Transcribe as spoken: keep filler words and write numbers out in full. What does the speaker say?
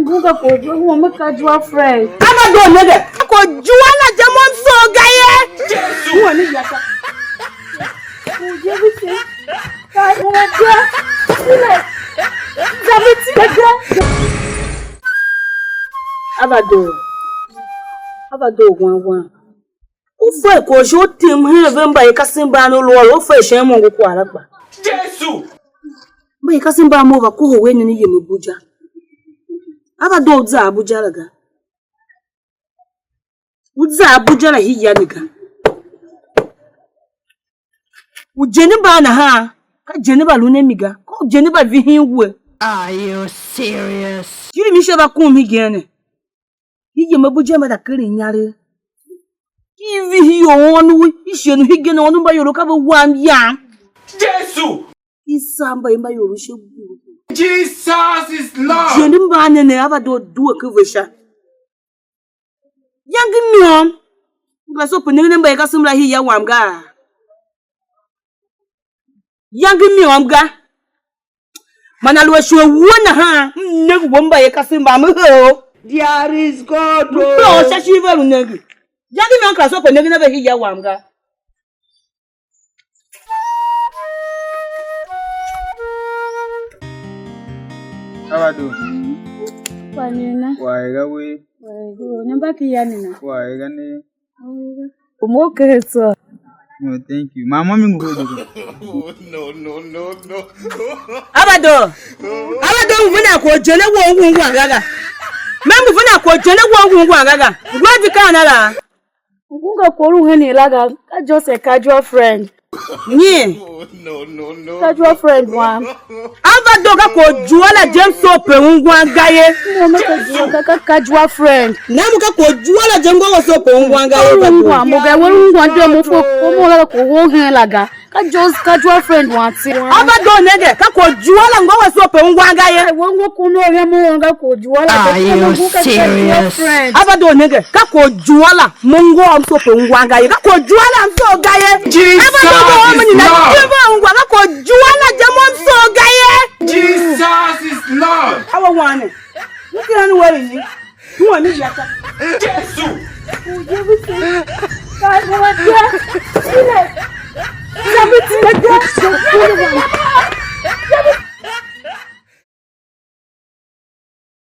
Nunca kojo, uma me ka João Frank. Ama do nege. Ko João la je mo m soo ga ye. Uma me yaka. Kojo bi se. Ka uma je. Sile. Za bi ti de. Ava do. Ava do wan wan. U fe kwagh shi u tim hen ve mbaikasev mban u lu ôr, u fe shin mo ngu kwagh la kpa. Jesu! Mbaikasev mban mo va kohol wen ne yem Abuja. A va doo u za Abuja la ga. U za Abuja la hii ya ne ga. Ujende mban nahan, ka ujende mba lun a mi ga. Ka ujende mba vihin we. Are you serious? Tiri mi sha va kum hegen ne. Hii yem Abuja ma da keren inyaregh. I vihi ior ônov, i shighe u hegen ônov mba ior ka ve wam yam. Jesu! I sa mba i mba ior sha guru. Jesus is Lord. Ijende mba ne ne a va doo due ken ve sha. Yange môm. Ngu la so pe nengen a mbaikasev la hii ya wam ga. Yange môm ga. Man a lu a shighe wuo nahan, m nenge we mbaikasev mba me hee o. There is God. M kpe u sha ishigh ve lu nenge. Yange môm kera so pe nengen a ve hii ya wam ga. How are you? Kwanina. Wa ega we. Wa ega we. Namba ki yanina. Wa ega ne. Umo keso. No, thank you. My mommy will go. No, no, no, no. Abado. Abado, mvuna ko jene wo ngu ngu angaga. Me mvuna ko jene wo ngu ngu angaga. Ngwa di kana la. Ngu nga kwagh u henen la ga, ka Joseph ka João Frank. Nyi? Ka João Frank wam. Ava do ka kwagh u João la je m soo pe ungwan ga ye. Mo me ka João, ka, ka, ka João Frank. Na mo ka kwagh u João la je ngô we soo pe ungwan ga ye, va do. Ungwan, mo ga we ungwan de mo fo, mo la ka kwagh u hen la ga. Ka Jos-, ka João Frank wam tse. Ava do nenge, ka kwagh u João la ngô we soo pe ungwan ga ye. Ai, wo ngo kuno ya mo nga kwagh u João la. Are you serious? Ava do nenge, ka kwagh u João la mo ngô m soo pe ungwan ga ye. Ka kwagh u João la m soo ga ye. Ava do mo mo ni na je mo ungwan, ka kwagh u João la je mo m soo ga ye. Jesus is Lord. Awa wane. Ni kira ni were ni. Tuan mi yaka. Jesu! Uje vise. Ka mo wa dia.